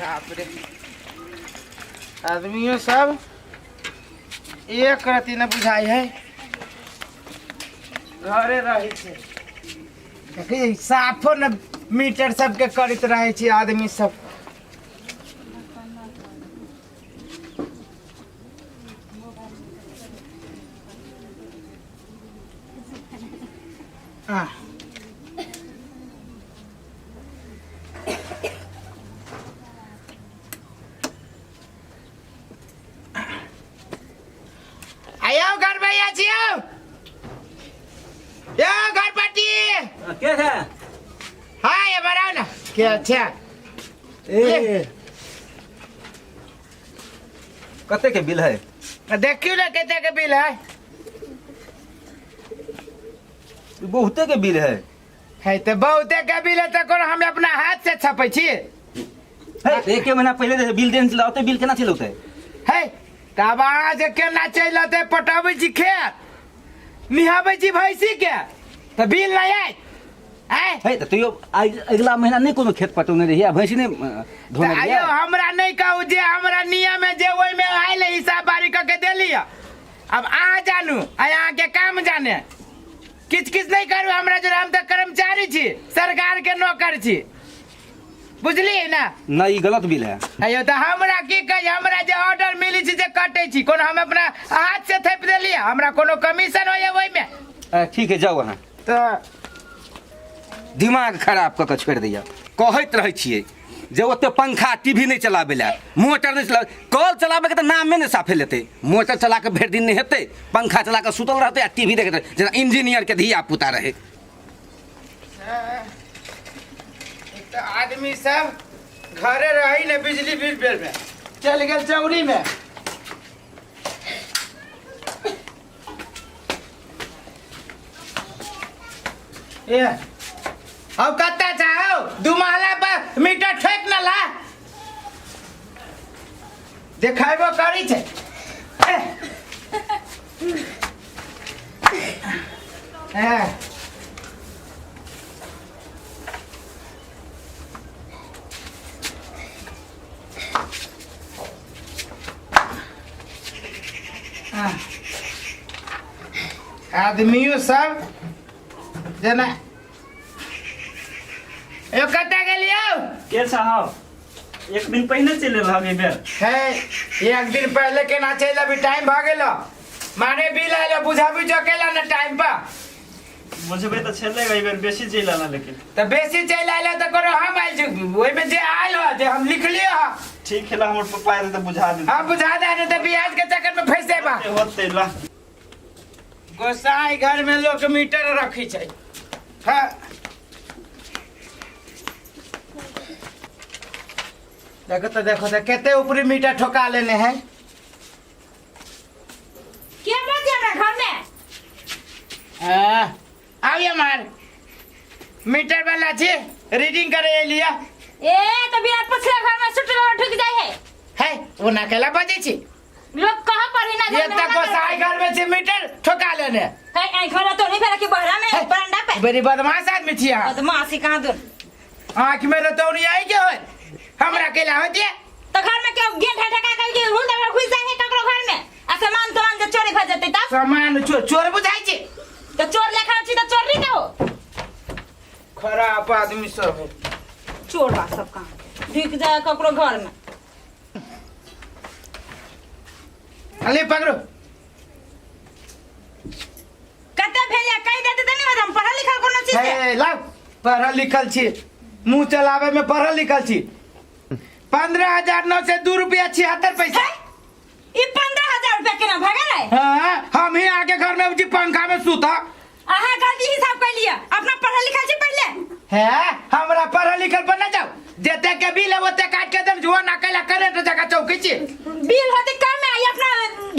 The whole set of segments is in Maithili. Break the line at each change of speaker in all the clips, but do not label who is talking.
बाप रे, आदमियों सब एक रति न बुझाइ है, घरे रहै छै। देखी, साफो न मीटर सबके करैत रहै छै आदमी सब। आ आयो घर भैया छियो, यो घर पाटी।
के है?
हाँ, ये बनाओ ना के। अच्छा।
ए, कते के बिल है?
देखियो ना कते के बिल है।
ई बहुते के बिल है।
है तऽ बहुते के बिल है तऽ कोनो हम अपना हाथ से छपै छी?
है तऽ एके महीना पहिले जे बिल देने छलै, ओते बिल केना चलौतै?
है तऽ आब अहाँ जे केना चलि अतै? पटबै छी खेत, निहाबै छी भैंसी के, तऽ बिल नहि आयत आँय?
है तऽ तैयो आइ अगिला महीना नहि कोनो खेत पटौने रहियै आ भैंसी नहि धोने
तऽ
रहियै।
आइयो हमरा नहि कहू जे हमरा नियम है जे ओहिमे आयल है, हिसाब बारी कऽ के देली। अब अहाँ जानू आ अहाँके काम जाने। किछु किछु नहि करू हमरा जोरे। हम तऽ कर्मचारी छी, सरकार के नौकर छी, बुझलियै ना?
नहि, ई गलत बिल है।
अयो, तऽ हमरा की कही? हमरा जे ऑर्डर मिली छै जे कटै छी। कोनो हम अपना हाथ से थैप देलियै? हमरा कोनो कमीशन होइए ओहिमे?
ठीक है, जाउ अहाँ।
तऽ
दिमाग खराब कऽ के छोड़ि दैया। कहैत रहै छियै जे ओते पंखा टीवी नहि चलाबै लए, मोटर नहि चला, कल चलाबैके तऽ नामे नहि साफे लेतै। मोटर चला कऽ भरि दिन नहि हेतै, पंखा चला कऽ सुतल रहतै आ टीवी देखैत रहतै, जेना इंजीनियरके धिया पुता रहै।
एक तऽ आदमी सब घरे रही ने, बिजली बिल बिल में चलि गेल चौरी में। ए, अब कत्ता चाहो? दू महला पर मीटर ठोक न ला, देखाइबो करी छै। ए। ए। आदमियों सब जेना यो कतऽ गेलियौ?
के साहब, एक दिन पहिने चलि एलहक एहि बेर।
है, एक दिन पहले केना चलि अभी? टाइम भऽ गेलो, माने बिल आयल, बुझाबी जो केला ने टाइम पर।
बुझबै तऽ छलै, एहि बेर बेसी चलि एल लेकिन।
तऽ बेसी चलि आयल तऽ कोनो हम आयल छी ओहिमे? जे आयल हो जे हम लिखलियो ह।
ठीक है, हमर पप्पा आयल तऽ बुझा देतै।
हम बुझा दे, नहीं तऽ ब्याज के चक्कर में फंसि जेबा।
होतै, ला।
गोसाई घर में लोग मीटर रखी छै। हाँ, देखो तो, देखो तो, कते ऊपरी मीटर ठोका लेने हैं।
के बाजे हमरा घर में?
हाँ, आइए मार, मीटर वाला छी, रीडिंग करे एलिया।
ए तो बिना पूछले घर में सुट ठुक जाय है?
है, वो ना केला बजे छी।
लोग कहाँ पढ़ी ना।
ये तक गोसाई घर में छी मीटर ठोका लेने।
है, आई घर तो नहीं फेरा कि बहरा में बरामदा पे।
बड़ी बदमाश आदमी छी अहाँ।
बदमाशी कहाँ दूर।
आँख में रतौनी आई के होय, हमरा केला होते?
तो घर में क्यों गेट ठका कर के हुल दबा घुस जाए है ककरो घर में आ सामान तमान जे चोरी भ जेतै तब?
सामान चोर चोर बुझाइ छी?
तो चोर लेखा छी तो चोर नहीं कहो।
खराब आदमी सब है।
चोर बा सब, कहाँ ढुक जाए ककरो घर में।
अले पकड़ो।
कते भेल कहि देते त नहीं, हम पढ़ल लिखल कोनो चीज के।
हे लाओ, पढ़ल लिखल छी, मुंह चलावे में पढ़ल लिखल छी। 15,902 रुपया 76 पैसा।
ई 15,000 रुपया केना भऽ गेलै?
हाँ, हम ही आके घर में जी पंखा में सुता।
अहाँ गलती हिसाब कर लिया, अपना पढ़ल लिखल छी पहिले।
है, हमरा पढ़ल लिखल पर ना जाओ। जते के बिल है ओते काट के देम, जो ना कैला करेंट जगह चौकी छी।
बिल होते कम है, ई अपना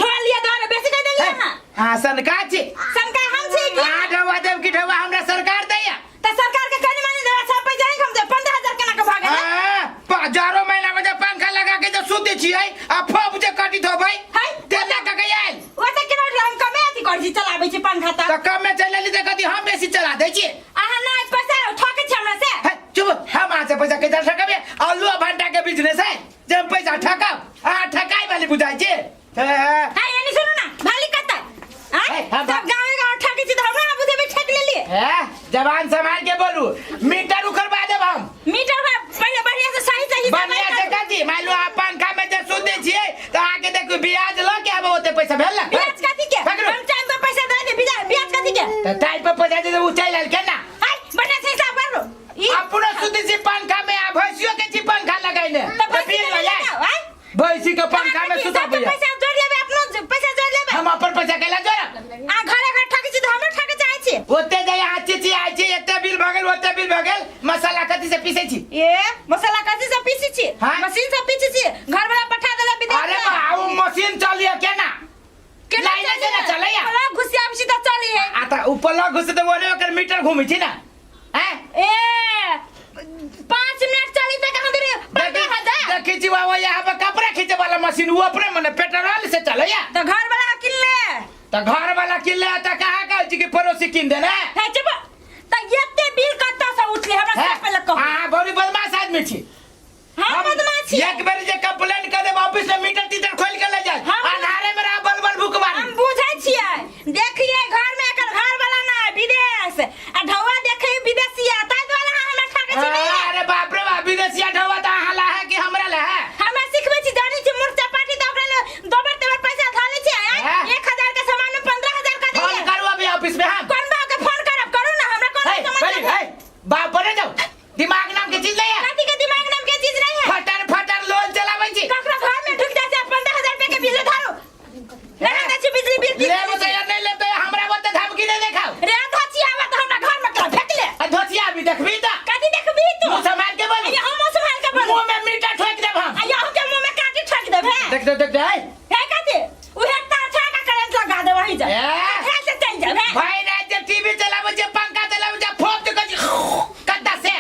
ढोल लिया द्वारा बेसी कर देलिए अहाँ।
हाँ, सनका छी।
सनका हम छी की?
अहाँ ढौआ देब कि ढौआ हमरा सरकार दैया?
त सरकार के कनी मानी देवा सब पैसा नहीं हम दे, 15,000 केना के भऽ गेलै?
हाँ, हजारों महीना में जब पंखा लगा के जो सुते छियै आ फप जे कटी थो भाई।
है?
तेना का के आयल।
ओते केना उठल? हम कमे अथी करै छी, चलाबै छी पंखा त।
त कम में चले ली त कथी हम बेसी चला दै छी?
अहाँ नहि पैसा ठकै छी हमरा से।
है, चुप, हम अहाँ से पैसा कैसे ठकबे? आलू आ भंटा के बीच बिजनेस है जे हम पैसा ठकब अहाँ ठकाई वाली बुझाइ छी हे, हे।
हाय एनी सुनू ना भाली कत आय
हे, हम-
सब गांव गांव ठकै छी त हमरा बुझेबै ठक लेलिए
हे, जबान संभाल के बोलू मीटर उखड़वा देब हम
मीटर बा पहिले बढ़िया से सही सही
बढ़िया से कथी मान लो अहाँ पंखा में जे सूद दै छियै तऽ अहाँके देखू ब्याज लऽ के आब ओते पैसा भेल ने
ब्याज कथी के
पकड़ू।
हम टाइम पर पैसा दे दे ब्याज ब्याज कथी के
तऽ टाइम पर पैसा दे देब, उ चलि आयल केना
हाय बढ़िया से हिसाब कर लो ई
अपनो सुती छी पंखा में आ भैंसियो के छी पंखा लगैने
त
तऽ
पैसा
बिल
ले
लऽ
जाओ
जाय
आय
भैंसी के पंखा में सुताबैया
पैसा जोड़ लेबे अपनो पैसा जोड़ लेबे
हम अपन पैसा कैला जोड़ब
आ घरे घर ठकै छी त हमरो ठके चाहै छी
ओते जे यहाँ चिची आइ छी एते बिल भऽ गेल ओते बिल भऽ गेल मसाला कथी से पीसै छी
ए मसाला कथी से पीसी छी
हाँ?
मशीन से पीसी छी घर वाला पठा देला विदेश
अरे
में।
बा उ मशीन चलिए केना
केना
लाइने से ना चलैया
प्लग घुसियाबै छी त चली है
आ त उ प्लग घुस तऽ ओने ओकर मीटर घूमै छी ना हैं
ए 5 मिनट चली त कहाँ दूरी 15,000।
देखी छी बाबा यहाँ पर कपड़ा खींचे वाला मशीन वो अपने मने पेट्रोल से चलैया
त घर वाला किन ले।
त घर वाला किन ले त कहाँ कहै छी कि पड़ोसी किन देने।
हे चुप, त एते बिल कतऽ से उठले हमरा
हैं?
से पहिले कहू।
अहाँ बड़ी बदमाश आदमी छी।
हम बदमाश छी?
एक बेर जे कंप्लेन कर देब ऑफिस में मीटर तीटर खोल के ले जाए अन्हारे में रह बल बल भुकवारी।
हम बुझै छियै, देखिए घर में एकर घर वाला ना विदेश आ ढौआ देखै विदेशिया, ताहि दुआरे अहाँ हमरा ठकै छी नहीं।
अरे बाप रे बाप, विदेशिया ढौआ त अहाँ ला है कि हमरा ला है?
हमरा सिखबै छी, जानै छी मुर्चा पार्टी त ओकरा ले दोबर तेबर पैसा धऽ लै छियै, आँय?
हैं?
1000 के सामान में 15,000 का
फोन
दैये।
करू अभी ऑफिस में हम।
कोन बाप के फोन करब? करू ना, हमरा कोन
हे,
समझ
बड़ी, हे, बाप बने जाओ, दिमाग नाम के चीज नहीं है।
कथी के दिमाग नाम के चीज नहीं है?
फटर फटर लोन चलाबै छी।
ककरो घर में ढुक जाइ छै 15,000 रुपए के बिल धरू नहीं दै छी बिजली बिल।
लेब तो या नहीं लेब तो हमरा बोलते धमकी नहीं देखाओ।
रे धोचिया आवा त हमरा घर में करा फेंक ले।
आ धोतिया अभी देखबी त
कथी देखबी तू?
मुंह संभाल के बोली।
आ हम संभाल के बोली।
मुंह में मीटर ठोक देब हम।
आ यहाँ के मुंह में काटी ठोक देब है।
देख देख देख देख।
हे कथी उहे तार छा का करंट लगा दे वही जा।
ए।
हे से चल जाब है।
भाई रात जे टीवी चलाबै छै पंखा चलाबै छै फोप जे कहै छै कत्ता से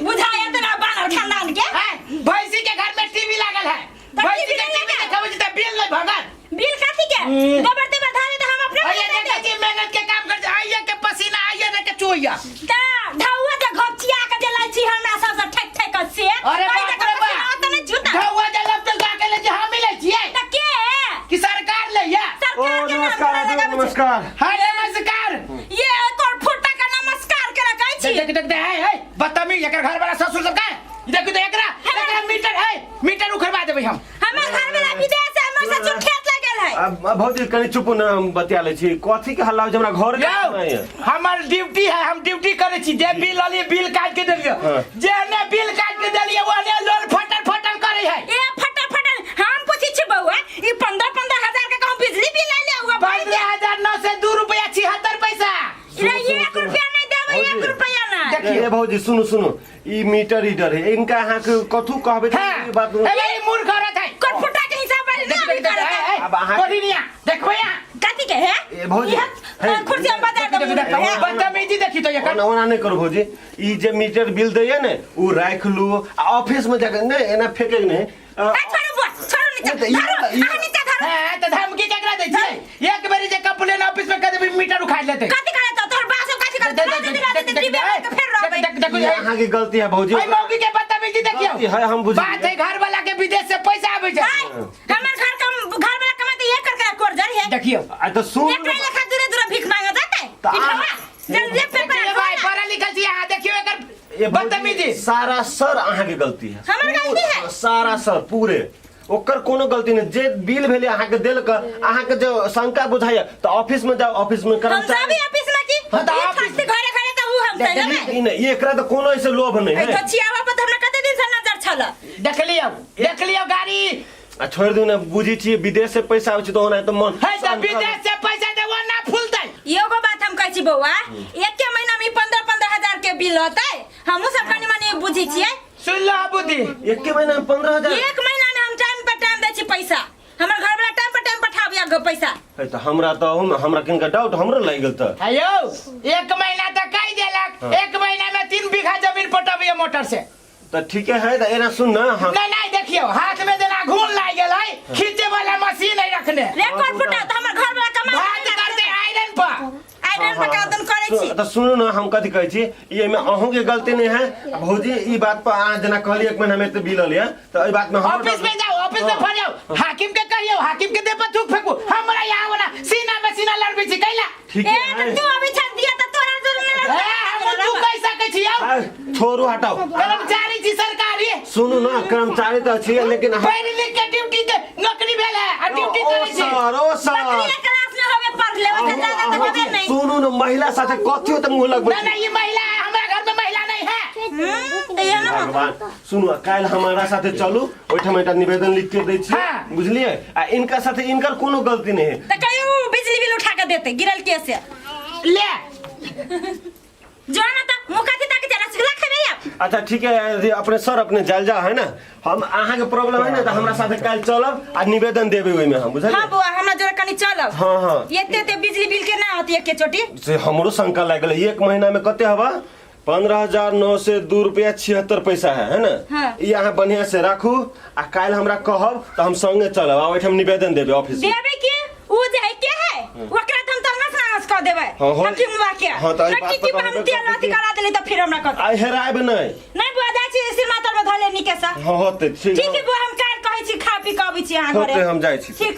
बुझाया तेरा बानर खानदान के।
हैं? भैंसी के घर में टीवी लागल है।
तऽ
भैंसी
टीवी
के
नहि
टीवी
लागल?
देखाबै छै तऽ बिल नहि भगल।
बिल कथी के गोबर तेबर धारे तऽ हम अपने
आइए देखै छी मेहनत के काम कर आइए के पसीना आइए ने के चोइया।
ता ढौआ जे घपचिया के जे लै छी हमरा सब से ठक ठक के से।
अरे
कहि
बाप
तऽ
रे
पसीना
बाप।
ओतऽ नहि छूता।
ढौआ जे लगतै गा के ले जे हम मिलै छियै
तऽ के
कि सरकार लैया?
ओ
सरकार के नाम
नमस्कार
तोरा
हजुर।
लगाबै छै।
नमस्कार।
हाँ नमस्कार।
ये तोर फुटा के नमस्कार के कहै छी।
देख देख देख है है बदतमीज एकर घर वाला ससुर सब का देख देख एकरा एकरा मीटर है मीटर उखड़वा देबै हम।
हमर घर वाला विदेश है, हमर ससुर खेत लगल है।
अब अब भौजी कनि चुप न, हम बतिया लै छी। कथी के हल्ला होइ छै हमरा घर के?
यौ
नहीं है।
हमर ड्यूटी है, हम ड्यूटी करै छी। जे बिल अलिए बिल काट के देलिए।
हाँ।
जे ने बिल काट के देलिए ओने लोन फटल फटल करै है।
ए फटल फटल हम पूछै छी बौआ, ई 15 15,000 के कहूं बिजली बिल आइले हुआ भाई?
15,902 रुपया 76 पैसा।
रे 1 रुपया नहीं देबै, 1
भौजी।
रुपया ना।
देखियौ।
ए भौजी सुनू सुनू, ई मीटर रीडर है, इनका अहाँ के कथू कहबै तऽ
हाँ
ई बात
ए ई मूर्ख औरत है।
कोन फुटा के हिसाब वाली ना अभी करत है।
अब अहाँ-
कोनी निया देखबै यहाँ।
कथी के है?
ए भौजी,
इहे,
हे।
कुर्सी हम बजा देब।
बदतमीजी देखी तो एकर।
ओना ओना नहि करू भौजी, ई जे मीटर बिल दैया ने उ राखि लू आ ऑफिस में जाके नहि एना फेके नहि।
ए छोड़ू बुआ, छोड़ू नीचा।
नहि तऽ ई-
धरू,
ई-
अहाँ नीचा धरू।
हाँ तऽ धमकी केकरा दै छियै? एक बेर जे कंप्लेन ऑफिस में कर देबै मीटर उखाड़ लेतै।
कथी करे तो तोहर बाप सब कथी करे? दे दे दे दे दे फेर रहबै।
देख देख
ई अहाँके गलती है भौजी।
एहि मौगी के बदतमीजी देखियौ।
गलती है, हम बुझि
बात है घर वाला के विदेश से पैसा आबै छै।
हाय, हमर घर कम घर वाला कमाते एक कर कर जर है।
देखियौ।
आ तऽ सुन।
एक लेखा दूरे दूरे भीख मांगे जाते।
तऽ
ई
अहाँ-
ढौआ, जल्दी पेपर
देखियौ भाई पढ़ल लिखल छी अहाँ, देखियौ एकर
ए भौजी,
बदतमीजी।
सारा सर अहाँके गलती है।
हमर गलती है?
सारा सर पूरे ओकर कोनो गलती नहीं। जे बिल भेलै अहाँके देलक, अहाँके जो शंका बुझाइया तऽ ऑफिस में जाओ, ऑफिस में
हम सब
कर्मचारी
ही ऑफिस में की
हाँ, तऽ
ई
ऑफिस-
फंसती घरे घरे तऽ ऊ हम चलि जेबै।
ई नहि, ई एकरा तऽ कोनो ऐसे लोभ नहीं
एहि
है।
तो छियावा पर तऽ हमरा कते दिन से नजर छल।
देख लियौ देख लियौ गाड़ी।
आ छोड़ि दियौ ने, बुझै छियै विदेश से पैसा आबै छै तऽ ओना तऽ मन
है तऽ विदेश से पैसा देबो ना फूलतै।
एगो बात हम कहै छी बौआ, एके महीना में 15 15,000 के बिल होतै, हमहूँ सब कनि मनि बुझै छियै।
सुन लो बुद्धि।
एके महीना में 15,000?
एक महीना में हम टाइम पर टाइम दै छी पैसा, हमर घर वाला टाइम पर टाइम पठाबिया गो पैसा।
है तऽ हमरा तऽ अहूमे हमरा किनका डाउट हमरो लागि गेल तऽ।
है यौ एक महीना तऽ कहि देलक, एक महीना में 3 बीघा जमीन पटबिए मोटर से।
तऽ ठीके है तऽ एना सुन ना। हाँ।
नहीं नहीं देखियो हाथ में जेना घून लागि गेल है, खींचे वाला मशीन है रखने।
रिकॉर्ड फुटा तऽ हमर घर वाला कमा
भात कर दे आयरन पर।
आइरन बकादन करै छी।
तऽ सुनू ने, हम कथी कहै छी, ई एहिमे अहूँके गलती नहि है आ भौजी, ई बात पर अहाँ जेना कहलियै एक महीना में एते बिल अलियै, तऽ एहि बात में हमरो
ऑफिस में जाओ, ऑफिस में फरियाओ, हाकिम के कहियो, हाकिम के देह पर थूक फेंकू। हमरा यहाँ वाला सीना में सीना लड़बै छी कैला?
ठीक
ए
है।
तऽ तू अभी छल दिया तऽ तोरा जरूर
ए, हम तू कहि सकै छी यौ?
आ, छोड़ू, हटाओ।
कर्मचारी छी सरकारी।
सुनू ने, कर्मचारी तऽ छियै लेकिन अहाँ-
पढ़ि लिख के ड्यूटी के नौकरी भेल है आ ड्यूटी
ओ
करै छी।
सर, ओ सर।
बकरी क्लास में होबे पढ़ ले, ओते ज्यादा तऽ होबे नहीं।
सुनू ने, महिला साथे कथी होते मुँह लगबै
ना ना, ये महिला है, हमरा घर में महिला नहीं है।
तऽ ये ना।
भगवान, सुनू, काल्हि हमारा साथे चलू, ओहिठाम एकटा निवेदन लिख के दै छी।
हाँ।
बुझलियै? आ इनका साथे इनकर कोनो गलती नहि है।
तऽ कहियो बिजली बिल उठा के देते गिरल के से।
ले।
जो ना तऽ मुँह कथी ताके छै, रसगुल्ला खेबै आब?
अच्छा ठीक है, यदि अपने सर अपने जाल जा है ना, हम अहाँ के प्रॉब्लम है ना, तऽ हमरा साथे काल्हि चलब आ निवेदन देबै ओहिमे हम, बुझलियै?
हाँ बुआ, हमरा जोरे कनी चलब।
हाँ हाँ।
एते एते बिजली बिल के ना होती एके चोटी।
से हमरो शंका लागि गेलै, एक महीना में कते हवा 15,902 रुपया 76 पैसा है, है ना?
हाँ।
ई अहाँ बढ़िया से राखू आ काल्हि हमरा कहब तऽ हम संगे चलब आ ओहिठाम निवेदन देबै ऑफिस में।
देबै के उ जे है के है ओकरा तऽ हम तंगस नांगस कऽ देबै।
हाँ, हो-
हम की मुआ के
हाँ, तऽ एहि बात
की
पर
हम
तऽ
तेल अथी करा देली तऽ फिर हमरा कहत।
आइ हेरायब नहि।
नहि बुआ, जाइ छी सिरमा तर में धऽ ले नीके से।
हाँ, होतै, ठीक।
ठीक है बुआ, हम काल्हि कहै छी, खा पी कऽ अबै छी अहाँ घरे।
होतै, हम जाइ छी।
ठीक।